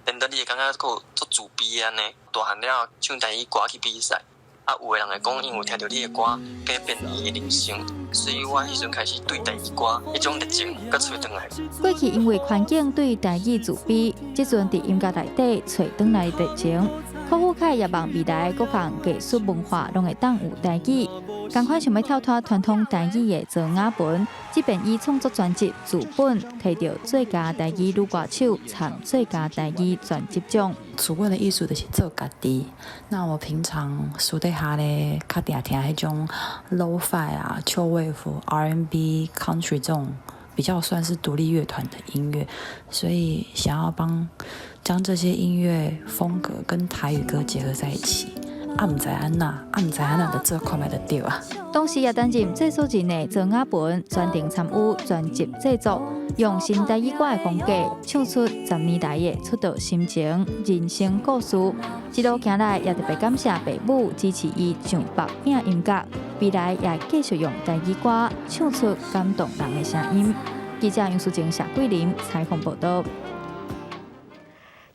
變做你會感覺閣足自卑按呢。大漢了後唱台語歌去比賽。啊，有的人會講，因為聽著你的歌，改變伊的人生，所以我彼陣開始對台語歌彼種熱情閣揣轉來。過去因為環境對台語自卑，這陣佇音樂內底揣轉來熱情。柯富凱也望未來各項藝術文化攏會當有台語，仝款想欲跳脫傳統台語的周雅文，這遍以創作專輯《自本》提著最佳台語女歌手，參最佳台語專輯獎。主問的意思就是做家己。那我平常私底下咧，較定聽彼種 Lo-Fi 啊、Chill Wave、R&B、Country 這種比較算是獨立樂團的音樂，所以想要幫將這些音樂風格跟台語歌結合在一起。啊，毋知按怎，啊，毋知按怎就做看覓就對啊。同時也擔任製作人的周雅文全程參與專輯製作，用新台語歌的風格唱出10年來的出道心情、人生故事。一路行來，也特別感謝爸母支持伊上北拼音樂。未來也繼續用台語歌唱出感動人的聲音。記者楊淑靜、謝桂林採訪報道。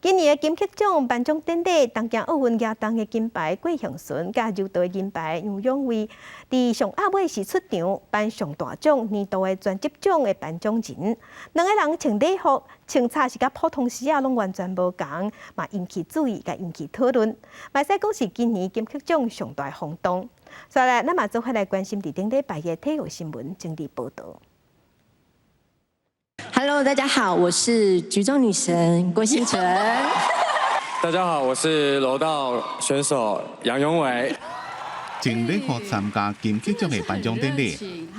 今年的金曲獎頒獎典禮，東京奧運舉重的金牌郭婞淳，佮柔道的銀牌楊勇緯，佇上暗尾時出場頒上大獎年度的專輯獎的頒獎人。兩个人穿禮服，穿插是佮普通時仔攏完全無仝，嘛引起注意，佮引起討論。嘛會使講是今年金曲獎上大轟動。所以，咱嘛做伙來關心佇頂禮拜的體育新聞整理報道。 Hello，大家好，我是舉重女神郭婞淳。大家好，我是柔道選手楊勇緯。穿禮服參加金曲獎的頒獎典禮，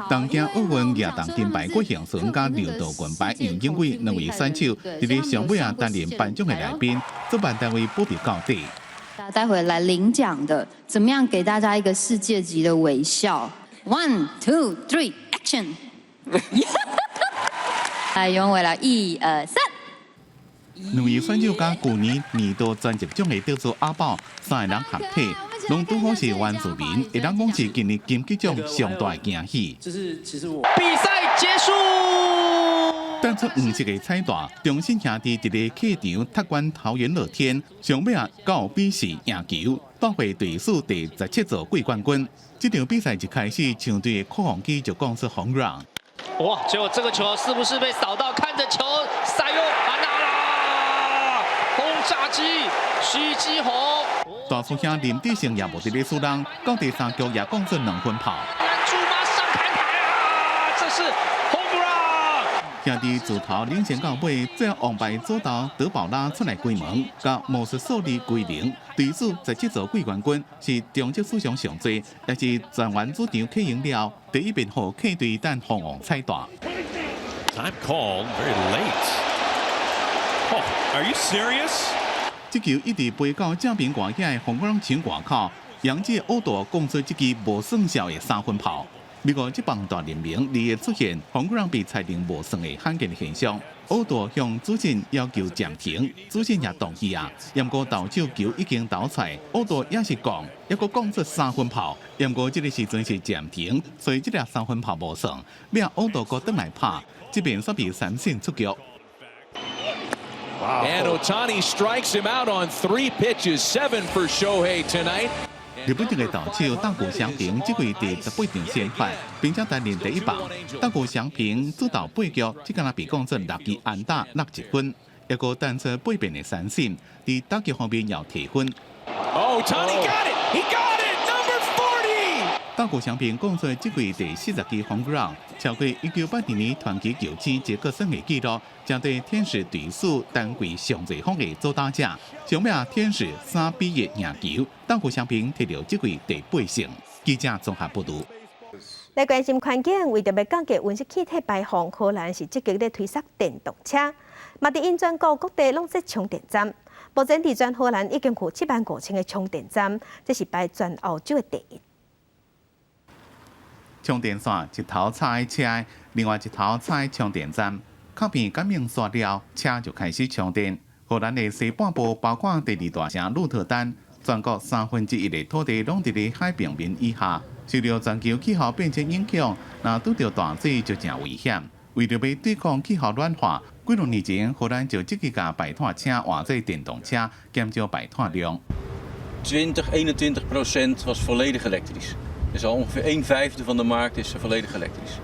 東京奧運舉重金牌郭婞淳佮柔道銀牌楊勇緯兩位選手，佇咧上尾仔擔任頒獎的來賓，主辦單位保密到底。待會來領獎的，怎麼樣給大家一個世界級的微笑？One, two, three, action！來，勇緯來，一二三。兩位選手佮舊年年度專輯獎的得主阿寶三個人合體，攏拄好是原住民，會當講是今年金曲獎上大的驚喜。這是其實我比賽結束。彈出黃色的彩帶，中信兄弟佇咧客場踢關桃園樂天，上尾仔9比4贏球，奪回隊史第17座季冠軍。這場比賽一開始，場隊的擴音機就講出 home run。哇！結果這個球是不是被掃到？看着球，塞入安納啦！轟炸機，許基宏。大師兄林智勝也無佇咧輸人，到第三局也講出兩分炮。攔住馬上看台啊！這是 home run。兄弟自頭領先到尾，最後王牌左投德保拉出來關門，共魔術數字歸零，隊史17座季冠軍是中職史上上濟，也是全員主場客贏了第一遍予客隊等紅黃彩帶。 Time called very late. Oh, are you serious? 這球一直飛到正邊外遐的紅光牆外口，楊志奧多講出這支無算數的三分炮。美國職棒大聯盟二個出現紅光被裁定無算的罕見現象。奧多向主審要求暫停，主審也同意啊。毋過投手球已經投出來，奧多也是講，猶閣講出三分炮。毋過這个時陣是暫停，所以這粒三分炮無算。尾仔奧多閣轉來拍，這邊煞被三振出局。 And Ohtani strikes him out on three pitches, seven for Shohei tonight. 日本籍的投手大谷翔平，這季第18場先發，並且擔任第一棒。大谷翔平主投八局，這敢若被講出六支安打六一分，猶閣彈出八變的三振，佇打擊方面也提分。 Oh, Ohtani got it! He got it! Number 40! 大谷翔平講出這季第40支 home run，超過1982年傳奇球星傑克森的紀錄，成對天使隊史單季上濟轟的左打者。上尾天使3比1贏球，大谷翔平摕著這季第八勝。記者綜合報導。來關心環境，為著欲降低溫室氣體排放，荷蘭是積極咧推捒電動車，嘛佇𪜶全國各地攏設充電站。目前佇全荷蘭已經有7萬5千个充電站，這是排全歐洲的第一。充電線一頭插佇車，另外一頭插佇充電站，靠邊感應刷了，車就開始充電。荷蘭的西半部，包括第二大城鹿特丹，全國1/3的土地攏佇咧海平面以下，受著全球氣候變遷影響，若拄著大水就誠危險。為著欲對抗氣候暖化，幾兩年前荷蘭就積極共排碳車換做電動車，減少排碳量。 20, 21% was volledig elektrisch. Dus al ongeveer 1/5 van de markt is volledig elektrisch.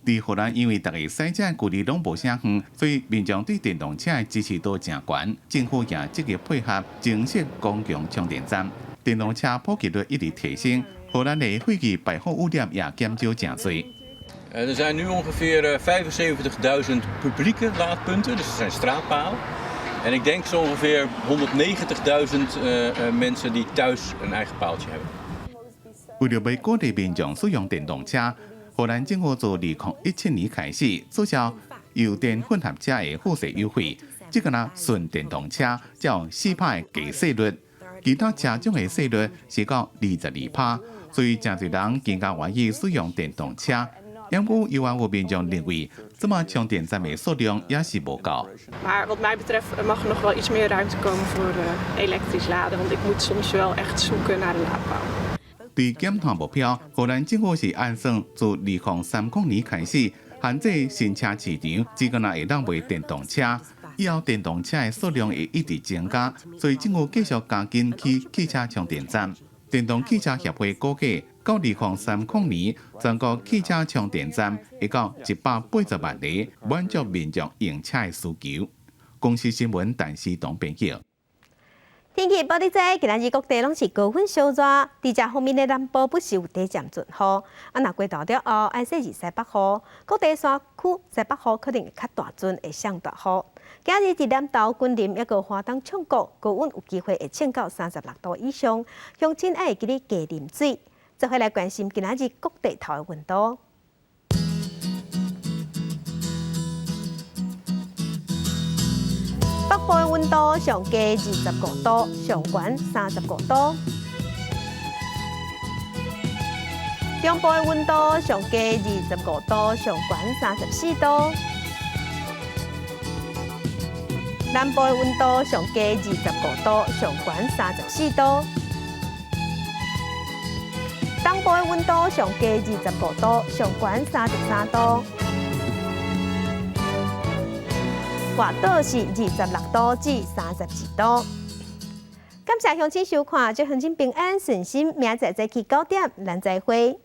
佇荷蘭，因為逐个駛車距離攏無啥遠，所以民眾對電動車的支持度誠懸。政府也積極配合增設公共充電站，電動車普及率一直提升，荷蘭的廢氣排放污染也減少誠濟。 Er zijn nu ongeveer 75.000 publieke laadpunten, dus dat zijn straatpalen. En ik denk zo ongeveer 190.000 mensen die thuis een eigen paaltje hebben. 為著欲鼓勵民眾使用電動車，荷蘭政府自2017年開始取消油電混合車的賦稅優惠，這個若純電動車才有4%的低稅率，其他車種的稅率是到22%，所以誠濟人更加願意使用電動車。不過猶原有民眾認為，這馬充電站的數量也是無夠。 Maar wat mij betreft mag er nog wel iets meer ruimte komen voor elektrisch laden, want ik moet soms wel echt zoeken naar de laadpaal. 對減碳目標，荷蘭政府是按算自2030年開始限制新車市場，只干焦會當賣電動車。以後電動車的數量會一直增加，所以政府繼續加緊起汽車充電站。電動汽車協會估計，到2030年，全國汽車充電站會到180萬個，滿足民眾用車的需求。公視新聞，陳思東編輯。天氣報你知，今仔日各地攏是高溫燒熱，佇這方面的南部不時有短暫陣雨。啊，若過晝了後，愛說是西北雨，各地山區西北雨可能會較大陣，會上大雨。今日佇南投、雲林抑閣花東衝谷，高溫有機會會衝到36度以上，鄉親愛會記得加啉水。做伙來關心今仔日各地頭的溫度。北部的溫度上低25度，上懸35度。中部的溫度上低25度，上懸34度。南部的溫度上低25度，上懸34度。東部的溫度上低25度，上懸33度。外島是26度至32度。感謝鄉親收看，祝鄉親平安順心，明仔載早起9點，咱再會。